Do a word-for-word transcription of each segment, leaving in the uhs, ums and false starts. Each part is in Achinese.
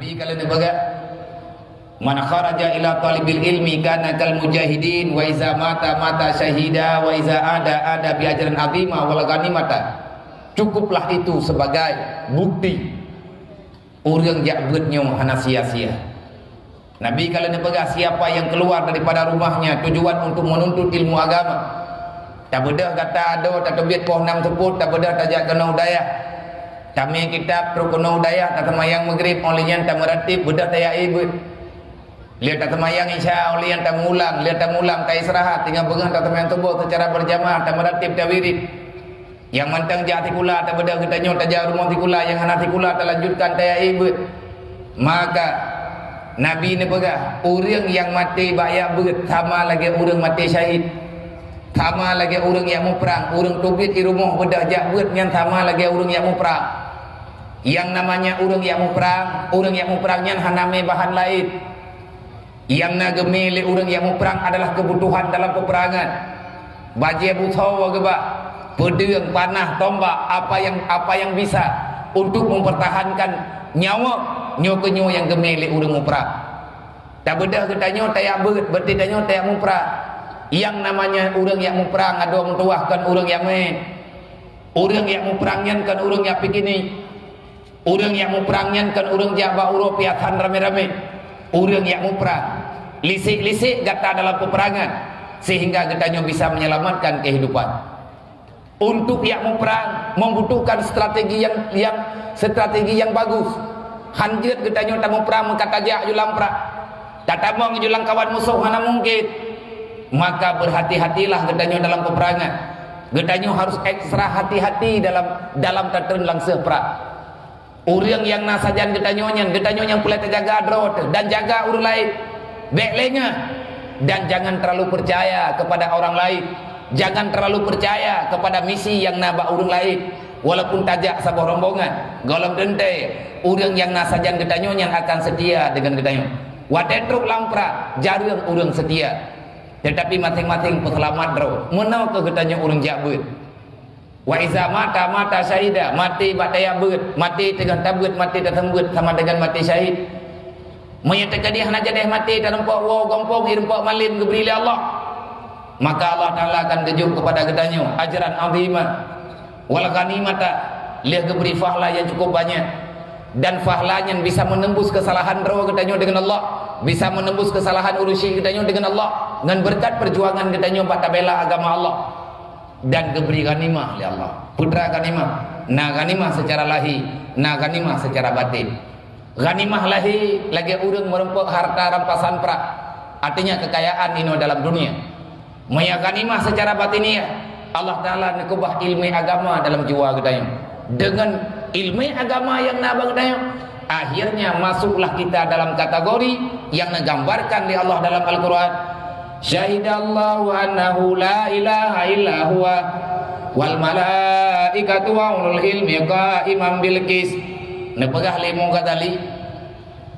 Nabi ka lheueh neupeugah, "Man kharaja ila talibil ilmi kana kal mujahidin, wa iza mata, mata syahida, wa iza ada, ada bi ajrin azima wal ghanimata." Cukuplah itu sebagai bukti ureuëng jak beuet nyoe hana sia-sia. Nabi ka lheueh neupeugah, siapa yang keluar daripada rumahnya tujuan untuk menuntut ilmu agama, tabeudôh gata adoe, tateubiet poh nam seupôt, tabeudôh tajak keunoe u dayah, tamé kitab, trok keunoe u dayah, taseumayang Maghrib, óh lheueh nyan tameuratib, beudôh tajak ié beuet. Lheueh taseumayang Isya, óh lheueh nyan tamulang, lheueh tamulang taistirahat, singoh beungoh taseumayang Suboh seucara berjamaah, tameuratib tawirid. Nyang mantong jak sikula, tabeudôh geutanyoe tajak rumoh sikula, nyang hana sikula talanjutkan tajak ié beuet. Maka Nabi neupeugah, ureuëng nyang maté bak jak beuet sama lagée ureuëng maté syahid. Sama lagée ureuëng jak muprang, ureuëng teubiet di rumoh beudôh jak beuet nyan sama lagée ureuëng jak muprang. Nyang namanya ureuëng jak muprang, ureuëng jak muprang nyan hana mé bahan laén. Nyang na geumé lé ureuëng jak muprang adalah keubutuhan dalam peupeurangan. Bajée busoe geuba, peudeueng, panah, tombak, apa nyang, apa nyang bisa untuk mempertahankan nyawa, nyoe keuh nyoe nyang geumé lé ureuëng muprang. Tabeudôh geutanyoe tajak beuet, berarti tanyoe tajak muprang. Nyang namanya ureuëng jak muprang adoe meutuwah kon ureuëng jak meu'én. Ureuëng jak muprang nyan kon ureuëng jak piknik. Ureuëng jak muprang nyan kon ureuëng jak bak uroe piasan ramé-ramé. Ureuëng jak muprang, lisek-lisek gata dalam peupeurangan, sehingga geutanyoe bisa menyelamatkan kehidupan. Untuk jak muprang membutuhkan strategi yang, yang, strategi yang bagus. Han jeuet geutanyoe tamuprang meuka tajak ju lam prang. Tatamong ju lam kawan musoh hana mungken. Maka berhati-hatilah geutanyoe dalam peupeurangan. Geutanyoe harus ekstra hati-hati dalam, dalam tatreun langseuh prang. Ureuëng nyang na sajan geutanyoe nyan, geutanyoe nyang peureulée tajaga droe teuh dan jaga ureuëng laén. Bék lengah dan jangan terlalu percaya kepada orang lain. Jangan terlalu percaya kepada misi nyang na bak ureuëng laén. Walaupun tajak saboh rombongan, gohlom teuntée ureuëng nyang na sajan geutanyoe nyan akan setia deungon geutanyoe. Watée trok lam prang, jareueng ureuëng setia. Teutapi maséng-maséng peuseulamat droe. Meunoe keuh geutanyoe ureuëng jak beuet. Wa iza mata, mata syahida, maté bak tajak beuet, maté teungoh tabeuet, maté taseumbeuet sama dengan maté syahid. Meunyoe teukeudi hana jadéh maté, tarumpok woe gampông, irumpok malem geubri lé Allah, maka Allah Taala akan geujok keupada geutanyoe ajran azima wal ghanimata, lheueh geubri fahla nyang cukup banyak. Dan fahla nyan bisa meunembus keusalahan droe geutanyoe deungon Allah, bisa meunembus keusalahan ureuëng syik geutanyoe deungon Allah, ngon beureukat peujuangan geutanyoe bak tabela agama Allah. Dan geubri ghanimah lé Allah. Peue teuma ghanimah? Na ghanimah seucara lahé, na ghanimah seucara batén. Ghanimah lahé lagée ureuëng meurumpok harta rampasan prang, artinya kekayaan inoe dalam dunia. Meunyoe ghanimah seucara batiniah, Allah Taala neukeubah iéleumé agama dalam jiwa geutanyoe. Deungon iéleumé agama nyang na bak geutanyoe, akhirnya masuklah kita dalam kategori nyang neugambarkan lé Allah dalam Al-Quran. Syahidallahu annahu la ilaha illa huwa wal malaikatu wa ulul ilmi qaiman bil qis. Neupeugah lé Imam Ghazali,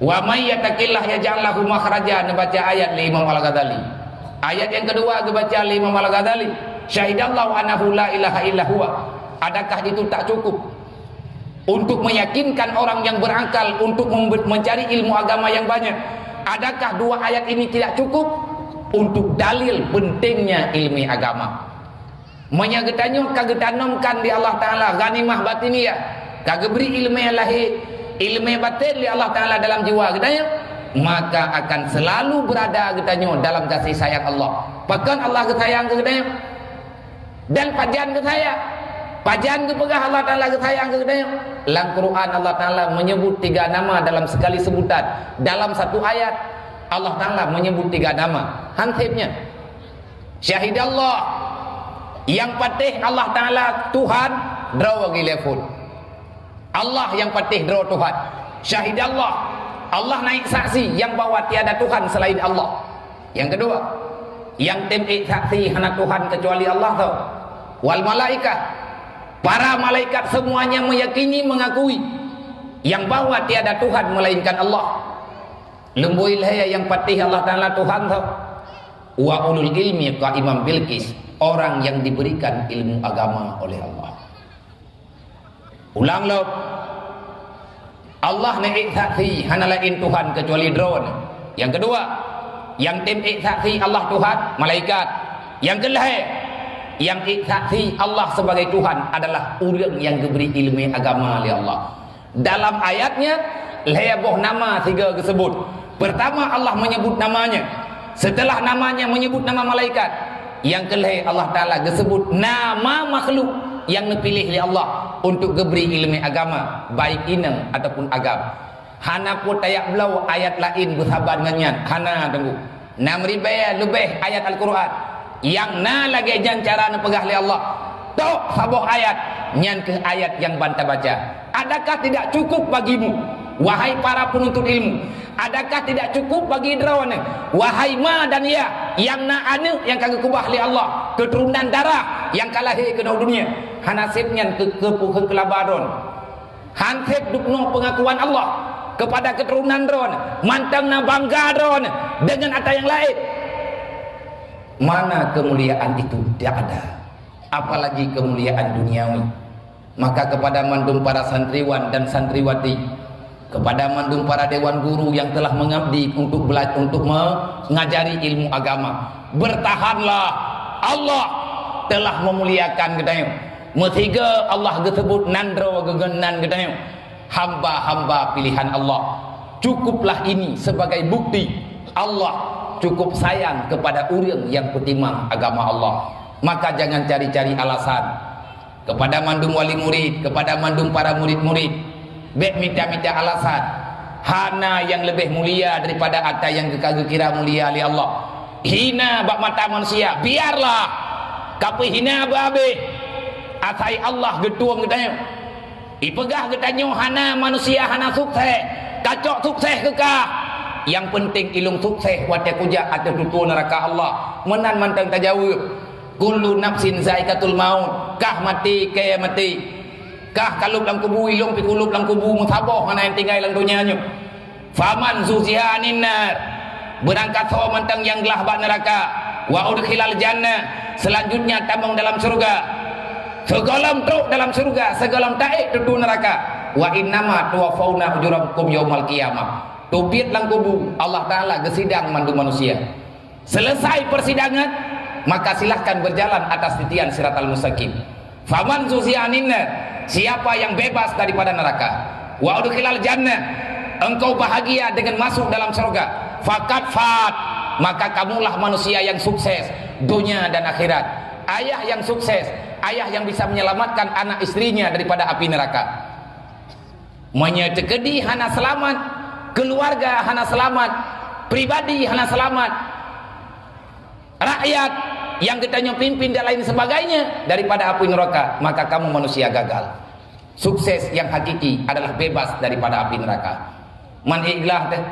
"Wa may yattaqillaha yaj'al lahu makhraja," neubaca ayat lé Imam Al-Ghazali. Ayat nyang keudua geubaca lé Imam Al-Ghazali, "Syahidallahu annahu la ilaha illa huwa." Adakah itu tak cukup untuk meyakinkan orang yang berakal untuk membe-, mencari ilmu agama yang banyak? Adakah dua ayat ini tidak cukup untuk dalil pentingnya ilmu agama? Meunyoe geutanyoe ka geutanomkan lé Allah Taala ghanimah batiniah, ka geubri iéleumé lahé, iéleumé batén lé Allah Taala dalam jiwa geutanyoe, maka akan selalu beurada geutanyoe dalam gaséh sayang Allah. Pakon Allah geusayang keu geutanyoe? Dan pajan geusayang? Pajan geupeugah Allah Taala geusayang keu geutanyoe? Lam Quran Allah Taala meunyeubut tiga nama dalam seukali seubutan. Dalam satu ayat, Allah Taala meunyeubut tiga nama. Han seb nyan. Syahidallah, nyang patéh Allah Taala Tuhan, droe geuleupot. Allah nyang patéh droe Tuhan. Syahidallah, Allah naik saksi nyang bahwa tiada Tuhan selain Allah. Nyang keudua, nyang tem ék saksi hana Tuhan keucuali Allah tho. Wal malaikah, para malaikat semuanya meyakini, mengakui nyang bahwa tiada Tuhan melainkan Allah. Lumboi lhée nyang patéh Allah Taala Tuhan tho. Wa ulul ilmi qaiman bil qis, orang yang diberikan ilmu agama oleh Allah. Ulang lom. Allah neuék saksi hana laén Tuhan keucuali Droeneuh. Nyang keudua, nyang tem ék saksi Allah Tuhan, malaikat. Nyang keulhée, nyang ék saksi Allah sebagai Tuhan adalah ureuëng nyang geubri iéleumé agama lé Allah. Dalam ayat nyan, lhée boh nama sigoe geuseubut. Peurtama, Allah meunyeubut nama-Nya. Seuteulah nama-Nya, meunyeubut nama malaikat. Nyang keulhée, Allah Taala geuseubut nama makhluk nyang neupiléh lé Allah untuk geubri iéleumé agama, baik inong ataupun agam. Hana peue tajak bloe ayat laén beusaban ngon nyan, hana, Teungku. Nam ribée leubeh ayat Al-Qur'an nyang na lagée nyan cara neupeugah lé Allah. Tok saboh ayat, nyan kheueh ayat nyang ban tabaca. Adakah tidak cukup bagimu, wahai para penuntut ilmu? Adakah tidak cukup bagi droeneuh, wahai ma dan yah, nyang na aneuëk nyang ka geukeubah lé Allah, keuturonan darah nyang ka lahé keunoe dunia? Hana sép nyan keu, keu, keu keulaba droeneuh. Han sép dubnoe peungakuan Allah keupada keuturonan droeneuh, mantong na bangga droeneuh deungon atra nyang laén. Mana kemuliaan itu? Tidak ada. Apalagi kemuliaan duniawi. Maka kepada mandum para santriwan dan santriwati, kepada mandum para dewan guru yang telah mengabdi untuk bela-, untuk mengajari ilmu agama, bertahanlah. Allah telah memuliakan geutanyoe. Meusigoe Allah geuseubut nan droe geuh ngon nan geutanyoe, hamba-hamba pilihan Allah. Cukuplah ini sebagai bukti Allah cukup sayang kepada ureuëng nyang peutimang agama Allah. Maka jangan cari-cari alasan. Kepada mandum wali murid, kepada mandum para murid-murid, bék mita-mita alasan. Hana nyang leubeh mulia daripada atra nyang ka geukira mulia lé Allah. Hina bak mata manusia, biarlah. Ka peuhina beu habéh. Asai Allah geutueng geutanyoe. Ipeugah geutanyoe hana manusia hana sukses. Kacok sukses keu kah. Nyang peunteng ilông sukses watée kujak ateueh tutoe neuraka Allah. Meunan mantong tajaweueb. Kullu nafsin zaikatul maut. Kah maté, kée maté. Kah kalôb lam kubu, ilông pih kulôb lam kubu, meusaboh hana nyang tinggai lam donya nyoe. Faman zuhziha 'anin nar, beurangkat soe mantong nyang glah bak neuraka, wa udkhilal jannah, selanjutnya tamong dalam syeuruga. Sigohlom trok dalam syeuruga, sigohlom taék tutoe neuraka. Wa innama tuwaffauna ujurakum yaumal qiyamah. Teubiet lam kubu, Allah Taala geusidang mandum manusia. Selesai persidangan, maka silahkan berjalan atas titian siratal mustaqim. Faman zuhziha 'anin nar, siapa yang bebas daripada neraka, wa udkhilal jannah, engkau bahagia dengan masuk dalam surga, faqad fat, maka kamulah manusia yang sukses dunia dan akhirat. Ayah yang sukses, ayah yang bisa menyelamatkan anak istrinya daripada api neraka. Meunyoe teukeudi hana seulamat, keuluwarga hana seulamat, pribadi hana seulamat, rakyat nyang geutanyoe pimpin dan lain sebagainya daripada apui neuraka, maka kamu manusia gagal. Sukses yang hakiki adalah bebas daripada api neraka. Man ék glah teuh,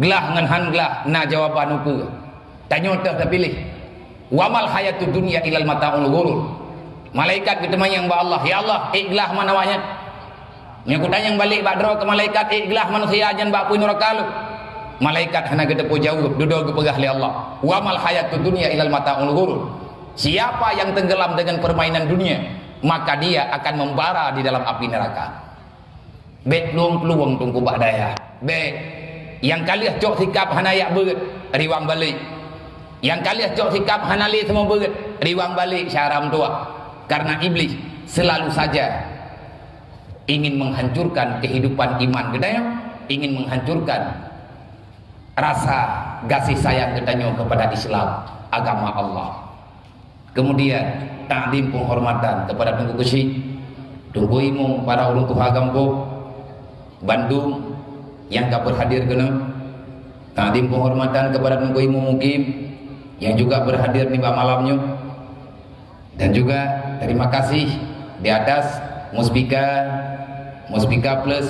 glah ngon han glah na jawaban ukeue. Tanyoe teuh tapiléh. Wa mal hayatud dunya illal mata'ul ghurur. Malaikat geuteumanyong bak Allah, "Ya Allah, ék glah man awaknyan?" Nyoe kutanyong balek bak droe keu malaikat, "Ék glah manusia nyan bak apui neuraka lom?" Malaikat hana geuteupeue jaweueb, dudoe geupeugah lé Allah, "Wa mal hayatud dunya illal mata'ul ghurur." Siapa yang tenggelam dengan permainan dunia, maka dia akan membara di dalam api neraka. Bék plueng-plueng teungku bak dayah. Bék. Nyang ka lheueh cok sikab hana jak beuet, riwang balek. Nyang ka lheueh cok sikab hana lé seumeubeuet, riwang balek syara meutuah. Karena iblis selalu saja ingin menghancurkan kehidupan iman geutanyoe, ingin menghancurkan rasa gaséh sayang geutanyoe kepada Islam, agama Allah. Kemudian, takdim penghormatan kepada Teungku Keuchik, Teungku Imum, para ureuëng tuha gampông, bandum nyang ka berhadir keunoe. Takdim penghormatan kepada Teungku Imum Mukim yang juga berhadir nibak malam nyoe. Dan juga terima kasih di atas Muspika, Muspika Plus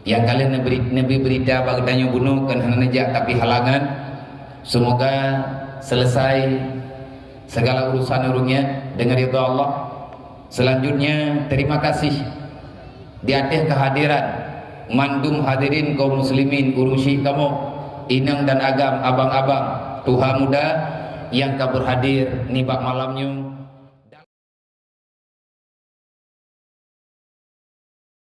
nyang ka lheueh neubri-, neubri beurita bak geutanyoe bunoe kon hana neujak tapi halangan. Semoga selesai segala urusan ureuëng nyan dengan ridha Allah. Selanjutnya, terima kasih di ateueh kehadiran mandum hadirin kaum muslimin, ureuëng syik kamoe, inong dan agam, abang-abang, tuha muda nyang ka berhadir nibak malam nyoe.